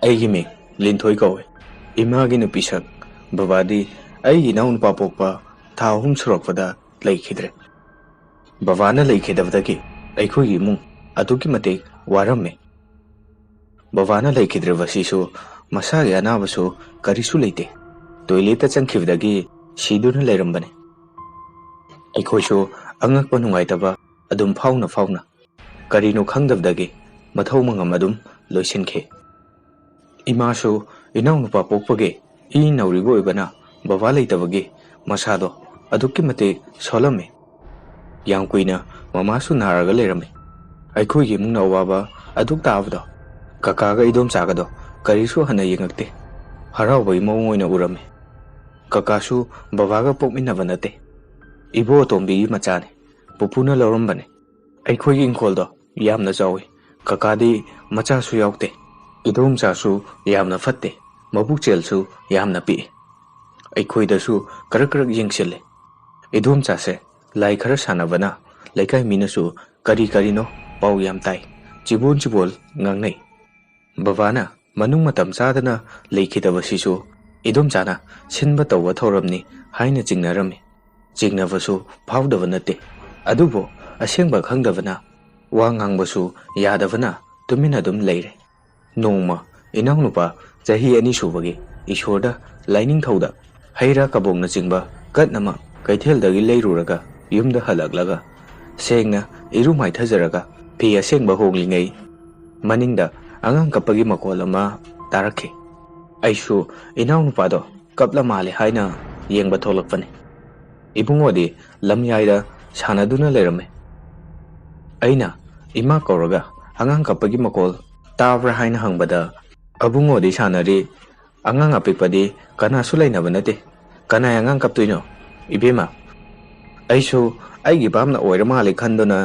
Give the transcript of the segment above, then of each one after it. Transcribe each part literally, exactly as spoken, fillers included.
ꯑꯩꯒꯤ ꯃꯤꯡ ꯂꯤꯟꯊꯣꯏ ꯀꯧꯏ꯫ ꯏꯃꯥꯒꯤ ꯅꯨꯄꯤ ꯁꯛ ꯕꯕꯥꯗꯤ ꯑꯩꯒꯤ ꯏꯅꯥꯎꯅꯨꯄꯥ ꯄꯣꯛꯄ ꯊꯥ ꯑꯍꯨꯝ ꯁꯨꯔꯛꯄꯗ ꯂꯩꯈꯤꯗ꯭ꯔꯦ꯫ ꯕꯕꯥꯅ ꯂꯩꯈꯤꯗꯕꯗꯒꯤ ꯑꯩꯈꯣꯏꯒꯤ ꯏꯃꯨꯡ ꯑꯗꯨꯛꯀꯤ ꯃꯇꯤꯛ ꯋꯥꯔꯝꯃꯤ꯫ ꯕꯕꯥꯅ ꯂꯩꯈꯤꯗ꯭ꯔꯕꯁꯤꯁꯨ ꯃꯁꯥꯒꯤ ꯑꯅꯥꯕꯁꯨ ꯀꯔꯤꯁꯨ ꯂꯩꯇꯦ꯫ ꯇꯣꯏꯂꯦꯠꯇ ꯆꯪꯈꯤꯕꯗꯒꯤ ꯁꯤꯗꯨꯅ ꯂꯩꯔꯝꯕꯅꯤ꯫ ꯑꯩꯈꯣꯏꯁꯨ ꯑꯉꯛꯄ ꯅꯨꯡꯉꯥꯏꯇꯕ ꯑꯗꯨꯝ ꯐꯥꯎꯅ ꯐꯥꯎꯅ ꯀꯔꯤꯅꯣ ꯈꯪꯗꯕꯗꯒꯤ ꯃꯊꯧ ꯃꯉꯝ ꯑꯗꯨꯝ ꯂꯣꯏꯁꯤꯟꯈꯤ꯫ ꯏꯃꯥꯁꯨ ꯏꯅꯥꯎꯅꯨꯄꯥ ꯄꯣꯛꯄꯒꯤ ꯏ ꯅꯧꯔꯤꯕ ꯑꯣꯏꯕꯅ ꯕꯕꯥ ꯂꯩꯇꯕꯒꯤ ꯃꯁꯥꯗꯣ ꯑꯗꯨꯛꯀꯤ ꯃꯇꯤꯛ ꯁꯣꯜꯂꯝꯃꯤ꯫ ꯌꯥꯝ ꯀꯨꯏꯅ ꯃꯃꯥꯁꯨ ꯅꯥꯔꯒ ꯂꯩꯔꯝꯃꯤ꯫ ꯑꯩꯈꯣꯏꯒꯤ ꯏꯃꯨꯡꯅ ꯑꯋꯥꯕ ꯑꯗꯨꯛ ꯇꯥꯕꯗꯣ ꯀꯀꯥꯒ ꯏꯗꯣꯝꯆꯥꯒꯗꯣ ꯀꯔꯤꯁꯨ ꯍꯟꯅ ꯌꯦꯡꯉꯛꯇꯦ꯫ ꯍꯔꯥꯎꯕꯒꯤ ꯃꯑꯣꯡ ꯑꯣꯏꯅ ꯎꯔꯝꯃꯤ꯫ ꯀꯀꯥꯁꯨ ꯕꯕꯥꯒ ꯄꯣꯛꯃꯤꯟꯅꯕ ꯅꯠꯇꯦ꯫ ꯏꯕꯣ ꯑꯇꯣꯝꯕꯤꯒꯤ ꯃꯆꯥꯅꯤ꯫ ꯄꯨꯄꯨꯅ ꯂꯧꯔꯝꯕꯅꯤ꯫ ꯑꯩꯈꯣꯏꯒꯤ ꯏꯪꯈꯣꯜꯗꯣ ꯌꯥꯝꯅ ꯆꯥꯎꯏ꯫ ꯀꯀꯥꯗꯤ ꯃꯆꯥꯁꯨ ꯌꯥꯎꯗꯦ꯫ ꯏꯗꯣꯝꯆꯥꯁꯨ ꯌꯥꯝꯅ ꯐꯠꯇꯦ꯫ ꯃꯕꯨꯛꯆꯦꯜꯁꯨ ꯌꯥꯝꯅ ꯄꯤꯛꯏ꯫ ꯑꯩꯈꯣꯏꯗꯁꯨ ꯀꯔꯛ ꯀꯔꯛ ꯌꯦꯡꯁꯤꯜꯂꯤ꯫ ꯏꯗꯣꯝꯆꯥꯁꯦ ꯂꯥꯏ ꯈꯔ ꯁꯥꯟꯅꯕꯅ ꯂꯩꯀꯥꯏ ꯃꯤꯅꯁꯨ ꯀꯔꯤ ꯀꯔꯤꯅꯣ ꯄꯥꯎ ꯌꯥꯝ ꯇꯥꯏ꯫ ꯆꯤꯕꯣꯟ ꯆꯤꯕꯣꯟ ꯉꯥꯡꯅꯩ꯫ ꯕꯕꯥꯅ ꯃꯅꯨꯡ ꯃꯇꯝ ꯆꯥꯗꯅ ꯂꯩꯈꯤꯗꯕꯁꯤꯁꯨ ꯏꯗꯣꯝꯆꯥꯅ ꯁꯤꯟꯕ ꯇꯧꯕ ꯊꯧꯔꯝꯅꯤ ꯍꯥꯏꯅ ꯆꯤꯡꯅꯔꯝꯃꯤ꯫ ꯆꯤꯡꯅꯕꯁꯨ ꯐꯥꯎꯗꯕ ꯅꯠꯇꯦ꯫ ꯑꯗꯨꯕꯨ ꯑꯁꯦꯡꯕ ꯈꯪꯗꯕꯅ ꯋꯥ ꯉꯥꯡꯕꯁꯨ ꯌꯥꯗꯕꯅ ꯇꯨꯃꯤꯟꯅ ꯑꯗꯨꯝ ꯂꯩꯔꯦ꯫ ꯅꯣꯡꯃ ꯏꯅꯥꯎꯅꯨꯄꯥ ꯆꯍꯤ ꯑꯅꯤ ꯁꯨꯕꯒꯤ ꯏꯁꯣꯔꯗ ꯂꯥꯏꯅꯤꯡꯊꯧꯗ ꯍꯩ ꯔꯥ ꯀꯕꯣꯛꯅꯆꯤꯡꯕ ꯀꯠꯅꯃꯛ ꯀꯩꯊꯦꯜꯗꯒꯤ ꯂꯩꯔꯨꯔꯒ ꯌꯨꯝꯗ ꯍꯜꯂꯛꯂꯒ ꯁꯦꯡꯅ ꯏꯔꯨ ꯃꯥꯏꯊꯖꯔꯒ ꯐꯤ ꯑꯁꯦꯡꯕ ꯍꯣꯡꯂꯤꯉꯩ ꯃꯅꯤꯡꯗ ꯑꯉꯥꯡ ꯀꯞꯄꯒꯤ ꯃꯈꯣꯜ ꯑꯃ ꯇꯥꯔꯛꯈꯤ꯫ ꯑꯩꯁꯨ ꯏꯅꯥꯎꯅꯨꯄꯥꯗꯣ ꯀꯞꯂ ꯃꯥꯜꯂꯦ ꯍꯥꯏꯅ ꯌꯦꯡꯕ ꯊꯣꯛꯂꯛꯄꯅꯤ꯫ ꯏꯕꯨꯡꯉꯣꯗꯤ ꯂꯝꯌꯥꯏꯗ ꯁꯥꯟꯅꯗꯨꯅ ꯂꯩꯔꯝꯃꯤ꯫ ꯑꯩꯅ ꯏꯃꯥ ꯀꯧꯔꯒ ꯑꯉꯥꯡ ꯀꯞꯄꯒꯤ ꯃꯈꯣꯜ ꯇꯥꯕ꯭ꯔꯥ ꯍꯥꯏꯅ ꯍꯪꯕꯗ ꯑꯕꯨꯡꯉꯣꯗꯤ ꯁꯥꯟꯅꯔꯤ꯫ ꯑꯉꯥꯡ ꯑꯄꯤꯛꯄꯗꯤ ꯀꯅꯥꯁꯨ ꯂꯩꯅꯕ ꯅꯠꯇꯦ꯫ ꯀꯅꯥꯏ ꯑꯉꯥꯡ ꯀꯞꯇꯣꯏꯅꯣ? ꯏꯕꯦꯝꯃ, ꯑꯩꯁꯨ ꯑꯩꯒꯤ ꯚꯥꯞꯅ ꯑꯣꯏꯔ ꯃꯥꯜꯂꯦ ꯈꯟꯗꯨꯅ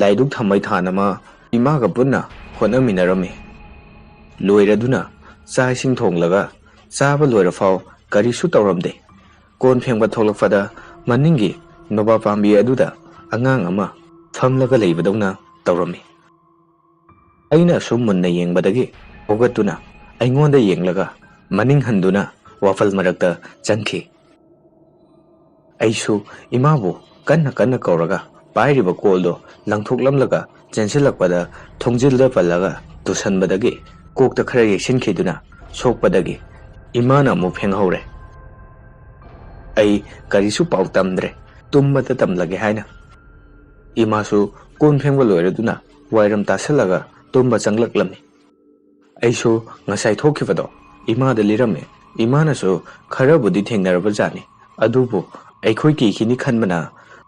ꯂꯥꯏꯗꯨꯛ ꯊꯝꯕꯩ ꯊꯥꯟ ꯑꯃ ꯏꯃꯥꯒ ꯄꯨꯟꯅ ꯍꯣꯠꯅꯃꯤꯟꯅꯔꯝꯃꯤ꯫ ꯂꯣꯏꯔꯗꯨꯅ ꯆꯥꯛ ꯏꯁꯤꯡ ꯊꯣꯡꯂꯒ ꯆꯥꯕ ꯂꯣꯏꯔꯐꯥꯎ ꯀꯔꯤꯁꯨ ꯇꯧꯔꯝꯗꯦ꯫ ꯀꯣꯟ ꯐꯦꯡꯕ ꯊꯣꯛꯂꯛꯄꯗ ꯃꯅꯤꯡꯒꯤ ꯅꯣꯕꯥꯞ ꯄꯥꯝꯕꯤ ꯑꯗꯨꯗ ꯑꯉꯥꯡ ꯑꯃ ꯐꯝꯂꯒ ꯂꯩꯕꯗꯧꯅ ꯇꯧꯔꯝꯃꯤ꯫ ꯑꯩꯅ ꯑꯁꯨꯝ ꯃꯨꯟꯅ ꯌꯦꯡꯕꯗꯒꯤ ꯍꯧꯒꯠꯇꯨꯅ ꯑꯩꯉꯣꯟꯗ ꯌꯦꯡꯂꯒ ꯃꯅꯤꯡ ꯍꯟꯗꯨꯅ ꯋꯥꯄꯜ ꯃꯔꯛꯇ ꯆꯪꯈꯤ꯫ ꯑꯩꯁꯨ ꯏꯃꯥꯕꯨ ꯀꯟꯅ ꯀꯟꯅ ꯀꯧꯔꯒ ꯄꯥꯏꯔꯤꯕ ꯀꯣꯜꯗꯣ ꯂꯪꯊꯣꯛꯂꯝꯂꯒ ꯆꯦꯟꯁꯤꯜꯂꯛꯄꯗ ꯊꯣꯡꯖꯤꯜꯗ ꯄꯜꯂꯒ ꯇꯨꯁꯟꯕꯗꯒꯤ ꯀꯣꯛꯇ ꯈꯔ ꯌꯩꯁꯤꯟꯈꯤꯗꯨꯅ ꯁꯣꯛꯄꯗꯒꯤ ꯏꯃꯥꯅ ꯑꯃꯨꯛ ꯐꯦꯡꯍꯧꯔꯦ꯫ ꯑꯩ ꯀꯔꯤꯁꯨ ꯄꯥꯎ ꯇꯝꯗ꯭ꯔꯦ, ꯇꯨꯝꯕꯗ ꯇꯝꯂꯒꯦ ꯍꯥꯏꯅ꯫ ꯏꯃꯥꯁꯨ ꯀꯣꯟ ꯐꯦꯡꯕ ꯂꯣꯏꯔꯗꯨꯅ ꯋꯥꯏꯔꯝ ꯇꯥꯁꯜꯂꯒ ꯇꯨꯝꯕ ꯆꯪꯂꯛꯂꯝꯃꯤ꯫ ꯑꯩꯁꯨ ꯉꯁꯥꯏ ꯊꯣꯛꯈꯤꯕꯗꯣ ꯏꯃꯥꯗ ꯂꯤꯔꯝꯃꯦ꯫ ꯏꯃꯥꯅꯁꯨ ꯈꯔꯕꯨꯗꯤ ꯊꯦꯡꯅꯔꯕ ꯖꯥꯠꯅꯤ, ꯑꯗꯨꯕꯨ ꯑꯩꯈꯣꯏ ꯀꯤꯈꯤꯅꯤ ꯈꯟꯕꯅ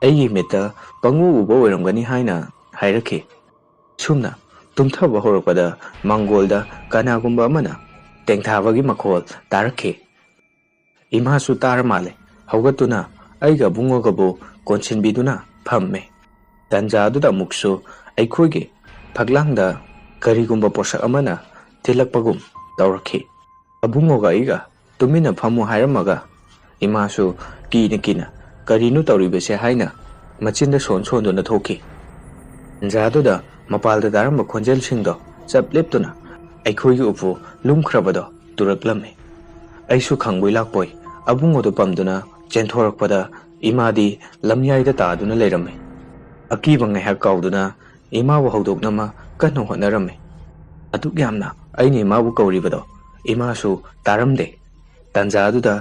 ꯑꯩꯒꯤ ꯃꯤꯠꯇ ꯄꯪꯎ ꯎꯕ ꯑꯣꯏꯔꯝꯒꯅꯤ ꯍꯥꯏꯅ ꯍꯥꯏꯔꯛꯈꯤ꯫ ꯁꯨꯝꯅ ꯇꯨꯝꯊꯕ ꯍꯧꯔꯛꯄꯗ ꯃꯥꯡꯒꯣꯜꯗ ꯀꯅꯥꯒꯨꯝꯕ ꯑꯃꯅ ꯇꯦꯡꯊꯥꯕꯒꯤ ꯃꯈꯣꯜ ꯇꯥꯔꯛꯈꯤ꯫ ꯏꯃꯥꯁꯨ ꯇꯥꯔ ꯃꯥꯜꯂꯦ꯫ ꯍꯧꯒꯠꯇꯨꯅ ꯑꯩꯒ ꯑꯕꯨꯡꯉꯣꯒꯕꯨ ꯀꯣꯟꯁꯤꯟꯕꯤꯗꯨꯅ ꯐꯝꯃꯦ꯫ ꯇꯟꯖꯥꯗꯨꯗ ꯑꯃꯨꯛꯁꯨ ꯑꯩꯈꯣꯏꯒꯤ ꯐꯛꯂꯥꯡꯗ ꯀꯔꯤꯒꯨꯝꯕ ꯄꯣꯠꯁꯛ ꯑꯃꯅ ꯊꯤꯜꯂꯛꯄꯒꯨꯝ ꯇꯧꯔꯛꯈꯤ꯫ ꯑꯕꯨꯡꯉꯣꯒ ꯑꯩꯒ ꯇꯨꯃꯤꯟꯅ ꯐꯝꯃꯨ ꯍꯥꯏꯔꯝꯃꯒ ꯏꯃꯥꯁꯨ ꯀꯤꯅ ꯀꯤꯅ ꯀꯔꯤꯅꯣ ꯇꯧꯔꯤꯕꯁꯦ ꯍꯥꯏꯅ ꯃꯆꯤꯟꯗ ꯁꯣꯟ ꯁꯣꯟꯗꯨꯅ ꯊꯣꯛꯈꯤ꯫ ꯇꯟꯖꯥꯗꯨꯗ ꯃꯄꯥꯜꯗ ꯇꯥꯔꯝꯕ ꯈꯣꯟꯖꯦꯜꯁꯤꯡꯗꯣ ꯆꯞ ꯂꯦꯞꯇꯨꯅ ꯑꯩꯈꯣꯏꯒꯤ ꯎꯄꯨ ꯂꯨꯝꯈ꯭ꯔꯕꯗꯣ ꯇꯨꯔꯛꯂꯝꯃꯤ꯫ ꯑꯩꯁꯨ ꯈꯪꯕꯣꯏ ꯂꯥꯛꯄꯣꯏ ꯑꯕꯨꯡꯉꯣꯗꯨ ꯄꯝꯗꯨꯅ ꯆꯦꯟꯊꯣꯔꯛꯄꯗ ꯏꯃꯥꯗꯤ ꯂꯝꯌꯥꯏꯗ ꯇꯥꯗꯨꯅ ꯂꯩꯔꯝꯃꯤ꯫ ꯑꯀꯤꯕ ꯉꯥꯏꯍꯥꯛ ꯀꯥꯎꯗꯨꯅ ꯏꯃꯥꯕꯨ ꯍꯧꯗꯣꯛꯅꯕ ꯀꯟꯅ ꯍꯣꯠꯅꯔꯝꯃꯤ꯫ ꯑꯗꯨꯛ ꯌꯥꯝꯅ ꯑꯩꯅ ꯏꯃꯥꯕꯨ ꯀꯧꯔꯤꯕꯗꯣ ꯏꯃꯥꯁꯨ ꯇꯥꯔꯝꯗꯦ꯫ ꯇꯟꯖꯥꯗꯨꯗ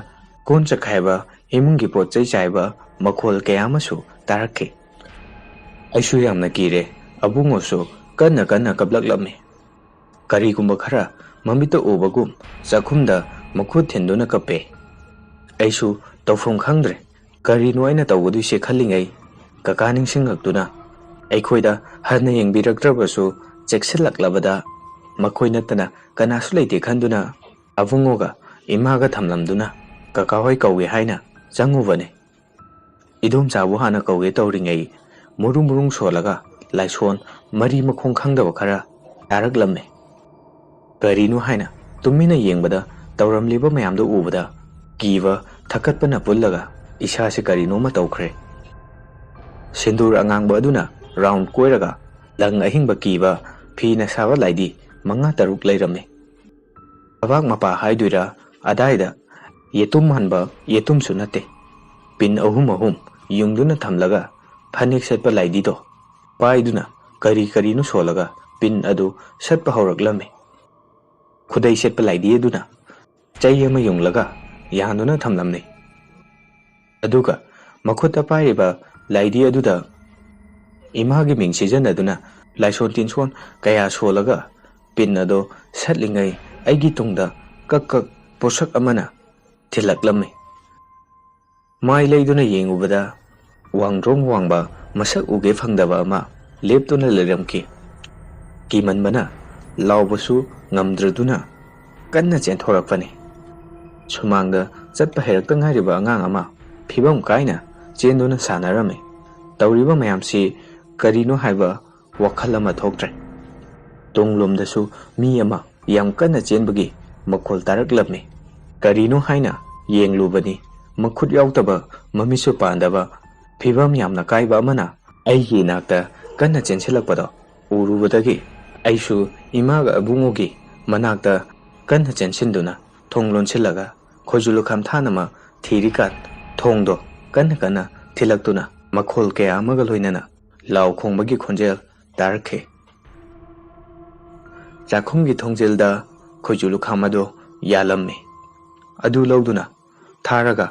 ꯀꯣꯟ ꯆꯈꯥꯏꯕ, ꯏꯃꯨꯡꯒꯤ ꯄꯣꯠ ꯆꯩ ꯆꯥꯏꯕ ꯃꯈꯣꯜ ꯀꯌꯥ ꯑꯃꯁꯨ ꯇꯥꯔꯛꯈꯤ꯫ ꯑꯩꯁꯨ ꯌꯥꯝꯅ ꯀꯤꯔꯦ꯫ ꯑꯕꯨꯡꯉꯣꯁꯨ ꯀꯟꯅ ꯀꯟꯅ ꯀꯞꯂꯛꯂꯝꯃꯤ꯫ ꯀꯔꯤꯒꯨꯝꯕ ꯈꯔ ꯃꯃꯤꯠꯇ ꯎꯕꯒꯨꯝ ꯆꯥꯛꯈꯨꯝꯗ ꯃꯈꯨꯠ ꯊꯤꯟꯗꯨꯅ ꯀꯞꯄꯦ꯫ ꯑꯩꯁꯨ ꯇꯧꯐꯝ ꯈꯪꯗ꯭ꯔꯦ꯫ ꯀꯔꯤꯅꯣ ꯑꯩꯅ ꯇꯧꯒꯗꯣꯏꯁꯦ ꯈꯜꯂꯤꯉꯩ ꯀꯀꯥ ꯅꯤꯡꯁꯤꯡꯂꯛꯇꯨꯅ ꯑꯩꯈꯣꯏꯗ ꯍꯟꯅ ꯌꯦꯡꯕꯤꯔꯛꯇ꯭ꯔꯕꯁꯨ ꯆꯦꯛꯁꯤꯜꯂꯛꯂꯕꯗ ꯃꯈꯣꯏ ꯅꯠꯇꯅ ꯀꯅꯥꯁꯨ ꯂꯩꯇꯦ ꯈꯟꯗꯨꯅ ꯑꯕꯨꯡꯉꯣꯒ ꯏꯃꯥꯒ ꯊꯝꯂꯝꯗꯨꯅ ꯀꯀꯥ ꯍꯣꯏ ꯀꯧꯒꯦ ꯍꯥꯏꯅ ꯆꯪꯉꯨꯕꯅꯤ꯫ ꯏꯗꯣꯝꯆꯥꯕꯨ ꯍꯥꯟꯅ ꯀꯧꯒꯦ ꯇꯧꯔꯤꯉꯩ ꯃꯨꯔꯨꯝ ꯃꯨꯔꯨꯝ ꯁꯣꯜꯂꯒ ꯂꯥꯏꯁꯣꯟ ꯃꯔꯤ ꯃꯈꯣꯡ ꯈꯪꯗꯕ ꯈꯔ ꯇꯥꯔꯛꯂꯝꯃꯤ꯫ ꯀꯔꯤꯅꯣ ꯍꯥꯏꯅ ꯇꯨꯃꯤꯟꯅ ꯌꯦꯡꯕꯗ ꯇꯧꯔꯝꯂꯤꯕ ꯃꯌꯥꯝꯗꯨ ꯎꯕꯗ ꯀꯤꯕ ꯊꯛꯀꯠꯄꯅ ꯄꯨꯜꯂꯒ ꯏꯁꯥꯁꯦ ꯀꯔꯤꯅꯣꯃ ꯇꯧꯈ꯭ꯔꯦ꯫ ꯁꯤꯟꯗꯨꯔ ꯑꯉꯥꯡꯕ ꯑꯗꯨꯅ ꯔꯥꯎꯟ ꯀꯣꯏꯔꯒ ꯂꯪ ꯑꯍꯤꯡꯕ ꯀꯤꯕ ꯐꯤꯅ ꯁꯥꯕ ꯂꯥꯏꯗꯤ ꯃꯉꯥ ꯇꯔꯨꯛ ꯂꯩꯔꯝꯃꯤ꯫ ꯊꯕꯥꯛ ꯃꯄꯥ ꯍꯥꯏꯗꯣꯏꯔꯥ, ꯑꯗꯥꯏꯗ ꯌꯦꯇꯨꯝ ꯃꯥꯟꯕ ꯌꯦꯇꯨꯝꯁꯨ ꯅꯠꯇꯦ꯫ ꯄꯤꯟ ꯑꯍꯨꯝ ꯑꯍꯨꯝ ꯌꯨꯡꯗꯨꯅ ꯊꯝꯂꯒ ꯐꯅꯦꯛ ꯁꯦꯠꯄ ꯂꯥꯏꯗꯤꯗꯣ ꯄꯥꯏꯗꯨꯅ ꯀꯔꯤ ꯀꯔꯤꯅꯣ ꯁꯣꯜꯂꯒ ꯄꯤꯟ ꯑꯗꯨ ꯁꯠꯄ ꯍꯧꯔꯛꯂꯝꯃꯤ꯫ ꯈꯨꯗꯩ ꯁꯦꯠꯄ ꯂꯥꯏꯗꯤ ꯑꯗꯨꯅ ꯆꯩ ꯑꯃ ꯌꯨꯡꯂꯒ ꯌꯥꯟꯗꯨꯅ ꯊꯝꯂꯝꯃꯤ꯫ ꯑꯗꯨꯒ ꯃꯈꯨꯠꯇ ꯄꯥꯏꯔꯤꯕ ꯂꯥꯏꯗꯤ ꯑꯗꯨꯗ ꯏꯃꯥꯒꯤ ꯃꯤꯡ ꯁꯤꯖꯤꯟꯅꯗꯨꯅ ꯂꯥꯏꯁꯣꯟ ꯇꯤꯟꯁꯣꯟ ꯀꯌꯥ ꯁꯣꯜꯂꯒ ꯄꯤꯟ ꯑꯗꯣ ꯁꯠꯂꯤꯉꯩ ꯑꯩꯒꯤ ꯇꯨꯡꯗ ꯀꯛ ꯀꯛ ꯄꯣꯠꯁꯛ ꯑꯃꯅ ꯊꯤꯜꯂꯛꯂꯝꯃꯤ꯫ ꯃꯥꯏ ꯂꯩꯗꯨꯅ ꯌꯦꯡꯉꯨꯕꯗ ꯋꯥꯡꯗ꯭ꯔꯣꯡ ꯋꯥꯡꯕ ꯃꯁꯛ ꯎꯒꯦ ꯐꯪꯗꯕ ꯑꯃ ꯂꯦꯞꯇꯨꯅ ꯂꯩꯔꯝꯈꯤ꯫ ꯀꯤꯃꯟꯕꯅ ꯂꯥꯎꯕꯁꯨ ꯉꯝꯗ꯭ꯔꯗꯨꯅ ꯀꯟꯅ ꯆꯦꯟꯊꯣꯔꯛꯄꯅꯤ꯫ ꯁꯨꯃꯥꯡꯗ ꯆꯠꯄ ꯍꯩꯔꯛꯇ ꯉꯥꯏꯔꯤꯕ ꯑꯉꯥꯡ ꯑꯃ ꯐꯤꯕꯝ ꯀꯥꯏꯅ ꯆꯦꯟꯗꯨꯅ ꯁꯥꯟꯅꯔꯝꯃꯤ꯫ ꯇꯧꯔꯤꯕ ꯃꯌꯥꯝꯁꯤ ꯀꯔꯤꯅꯣ ꯍꯥꯏꯕ ꯋꯥꯈꯜ ꯑꯃ ꯊꯣꯛꯇ꯭ꯔꯦ꯫ ꯇꯨꯡꯂꯣꯝꯗꯁꯨ ꯃꯤ ꯑꯃ ꯌꯥꯝ ꯀꯟꯅ ꯆꯦꯟꯕꯒꯤ ꯃꯈꯣꯜ ꯇꯥꯔꯛꯂꯝꯃꯤ꯫ ꯀꯔꯤꯅꯣ ꯍꯥꯏꯅ ꯌꯦꯡꯂꯨꯕꯅꯤ, ꯃꯈꯨꯠ ꯌꯥꯎꯗꯕ, ꯃꯃꯤꯠꯁꯨ ꯄꯥꯟꯗꯕ, ꯐꯤꯕꯝ ꯌꯥꯝꯅ ꯀꯥꯏꯕ ꯑꯃꯅ ꯑꯩꯒꯤ ꯏꯅꯥꯛꯇ ꯀꯟꯅ ꯆꯦꯟꯁꯤꯜꯂꯛꯄꯗꯣ ꯎꯔꯨꯕꯗꯒꯤ ꯑꯩꯁꯨ ꯏꯃꯥꯒ ꯑꯕꯨꯡꯉꯣꯒꯤ ꯃꯅꯥꯛꯇ ꯀꯟꯅ ꯆꯦꯟꯁꯤꯟꯗꯨꯅ ꯊꯣꯡ ꯂꯣꯟꯁꯤꯜꯂꯒ ꯈꯣꯏꯖꯨ ꯂꯨꯈꯥꯝ ꯊꯥꯅꯃꯛ ꯊꯤꯔꯤꯀꯥꯟ ꯊꯣꯡꯗꯣ ꯀꯟꯅ ꯀꯟꯅ ꯊꯤꯜꯂꯛꯇꯨꯅ ꯃꯈꯣꯜ ꯀꯌꯥ ꯑꯃꯒ ꯂꯣꯏꯅꯅ ꯂꯥꯎ ꯈꯣꯡꯕꯒꯤ ꯈꯣꯟꯖꯦꯜ ꯇꯥꯔꯛꯈꯤ꯫ ꯆꯥꯛꯈꯨꯝꯒꯤ ꯊꯣꯡꯖꯤꯜꯗ ꯈꯣꯏꯖꯨ ꯂꯨꯈꯥꯝ ꯑꯗꯨ ꯌꯥꯜꯂꯝꯃꯤ꯫ ꯑꯗꯨ ꯂꯧꯗꯨꯅ ꯊꯥꯔꯒ